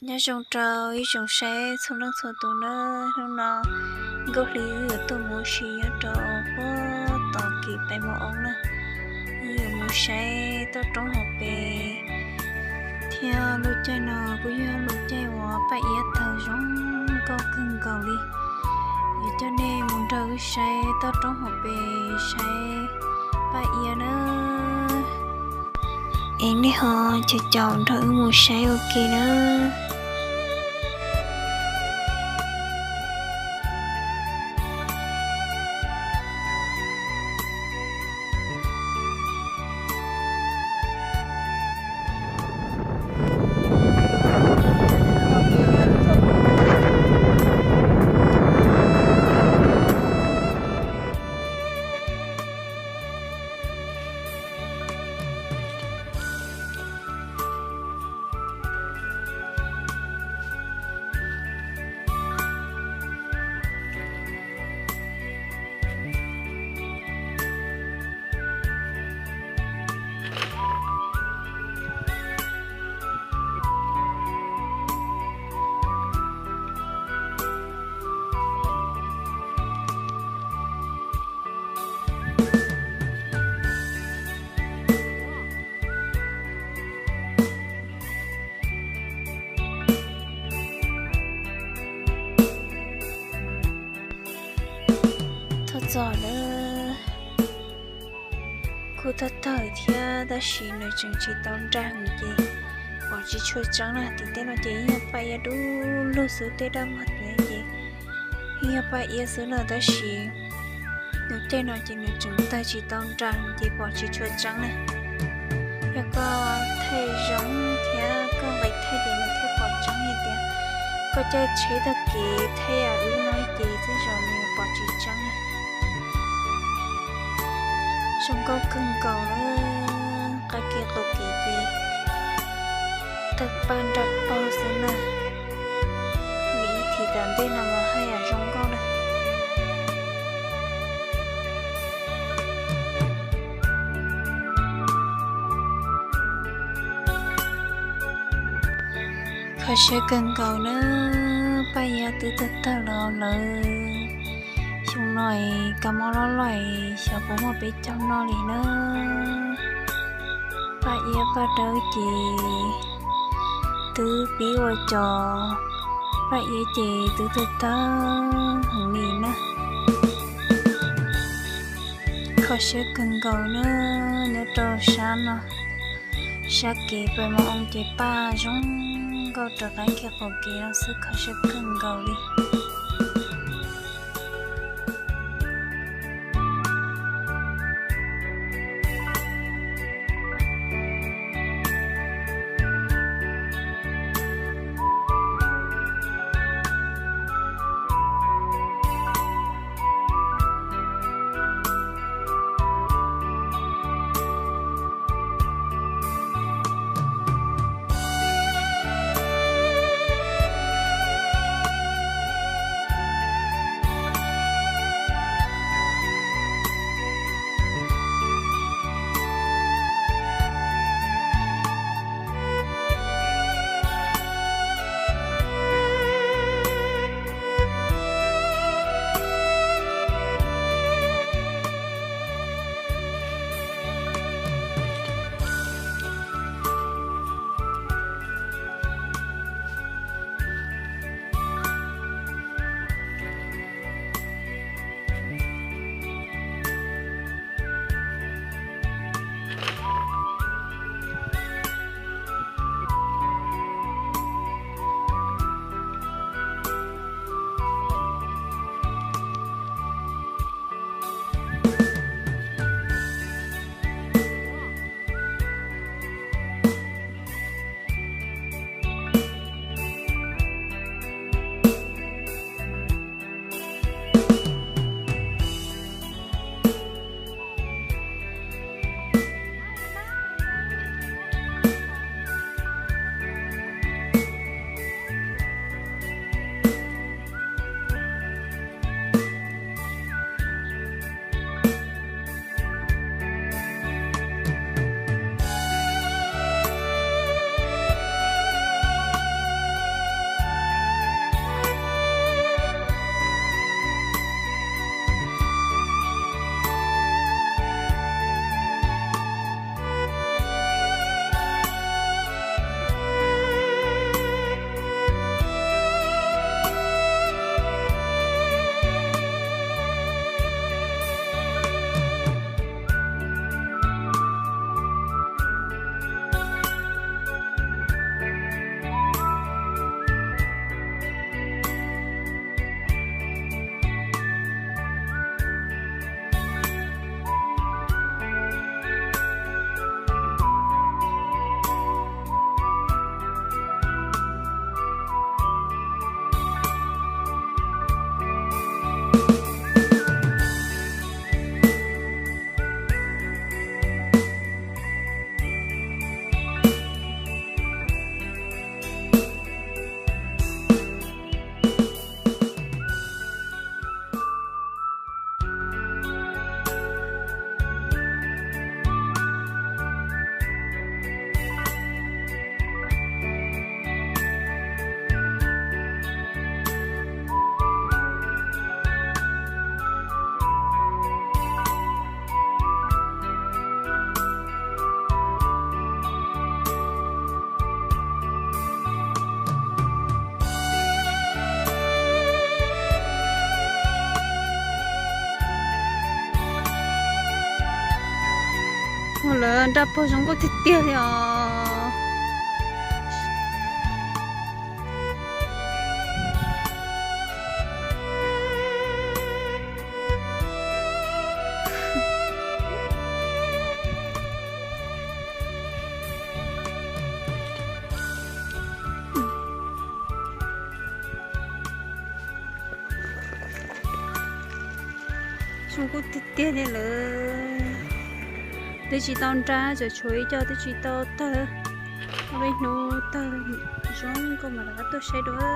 Nyob zoo rau ib tsoom saib txhua leej txhua tus nawb. Hnub no Nkauj Hli wb yuav tuaj mus ua si nyob rau puag tom kev pem Mos Oo na. Wb yuav mus saib toj roob hauv pes, thiab lub caij no kuj yog lub caij uas Paj Iab tawg zoo nkauj kawg nkaus li. Yuav coj nej mus nrog wb saib toj roob hauv pes, saib Paj Iab nawb. Es nej ho caum caum nrog wb mus saib ua ke nawb. Tuaj txog lawm. Kuj tawg tawg thiab tab sis nws tseem tsis tau nra heev ces pom tsis tshua tseeb na. Tim tej no ces yeej yog Paj Iab dub lug xwb, tej daj muag ntawd ces yeej yog Paj Iab xwb na, tab sis nws tej no ces nws tseem tawg tsis tau nra heev ces pom tsis tshua tseeb na. Yog koj thaij zoo thiab koj nqis thaij ces nws thiaj pom tseeb li tias koj caij tsheb taug kev thaij wb no ces tej zaum nws pom tsis tseeb na. Zoo nkauj kawg nkaus lawm, qab kev qaum kev ces tawg paj nra paug xwb na. Vim ib thim tom ntej no mas haj yam zoo nkauj na. Kho siab kawg nkaus nawb, Paj Iab twb tawg tawg los lawm. Xyoo no es kab mob loj loj es xyov puas muaj peb caug noj li nawb. Paj Iab paj dawb ces twb pib ua cos, Paj Iab ces twb tawg tawg heev li na. Kho siab kawg nkaus na, nyob rau sab no, sab kev pem Mos Oo ces paj zoo nkauj rau qab kev qaum kev no xwb, kho siab kawg nkaus li. Nraj pog zoo nkauj tiag tiag li os. Zoo nkauj tiag tiag li lawm. Twb tsis tau nra, tseem tshuav ib co twb tsis tau tawg. Ob peb hnub tawg zoo nkauj mas rov qab tuaj saib dua.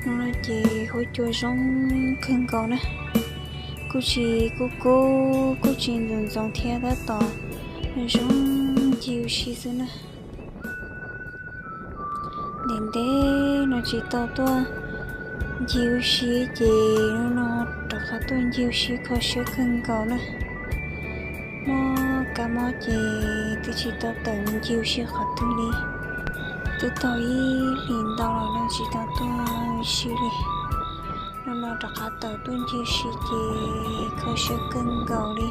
Hnub no ces huab cua zoo kawg nkaus na, kuj tsis kub kub, kuj tsis ntxoov ntxoov thiab, tab tom zoo ncig ua si xwb na. Ntev ntev no tsis tau tuaj ncig ua si ces hnub no rov qab tuaj ncig ua si kho siab kawg nkaus na. Mob kab mob ces twb tsis tau tawm mus ncig ua si qhov twg li. Twb tau ib hlis ntau los no tsis tau tuaj ua si li. Hnub no rov qab tawm tuaj ncig ua si ces kho siab kawg nkaus li.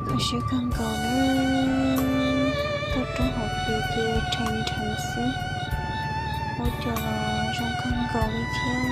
Kho siab kawg nkaus li. Tuaj rau hauv pes ces rheev rheev xwb. Huab cua los zoo kawg nkaus li thiab.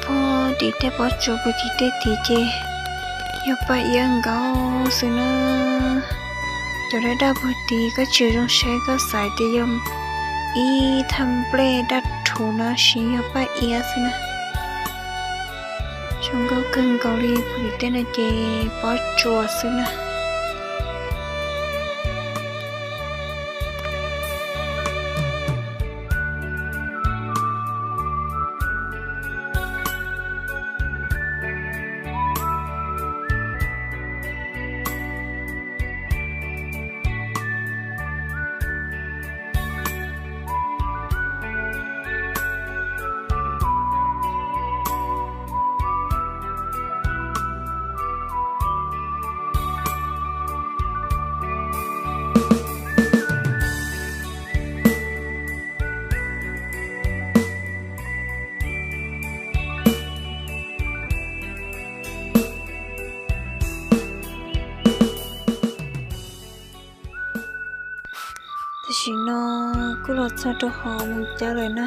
Pob tim tej pob tsuas puag tim tej tid ces yog paj iab nkaus xwb na. Cov daj daj puag tid koj tsis zoo saib koj xav tias yog ib thaj nplej daj rhuv no, tab sis yog paj iab xwb na. Zoo nkauj kawg nkaus li, puag tim tej no ces pob tsuas xwb na. Os, kuj los txog rau hauv Moos Cab lawm na.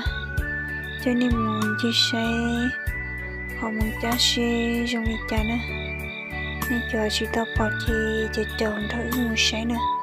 Coj nej mus ncig saib hauv Moos Cab seb zoo li cas na. Nej cov tsis tau pom ces caum caum nrog wb mus saib na.